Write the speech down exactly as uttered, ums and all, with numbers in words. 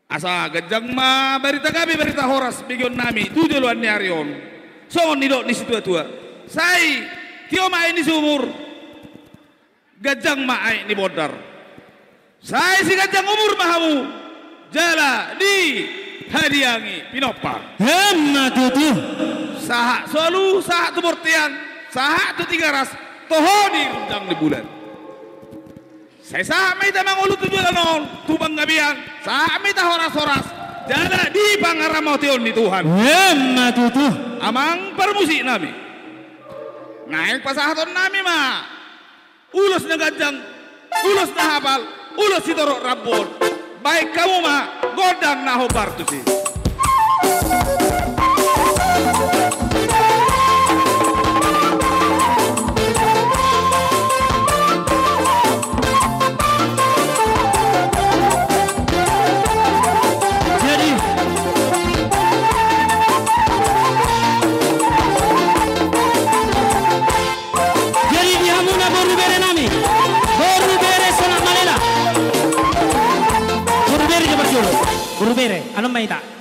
Asa ganjang ma barita gabe, barita horas begeonnami tu joloan ni ari on. Songon nidok ni situatua: Sai tio ma aek ni sumur, ganjang ma aek ni bondar. Sai siganjang umur ma hamu, jala dihadiangi pinompar. Emma tutu. Sahat solu, sahat tu bontean, sahat tu Tigaras, toho di gunjang ni bulan. Sai sahat ma hita mangolu tu joloan on tu panggabean, sahat ma hita horas-horas jala di pangaramotion ni Tuhan. Emma tutu. Amang parmusiknami, naeng pasahatonnami ma ulos na ganjang, ulos na hapal, ulos sitorop rambu on. Baen hamu ma gondang na hombar tusi. Jadi, Jadi di hamuna boru berenami, boru bere Solak Malela. Boru bere jo parjolo. Boru bere, annon ma hita.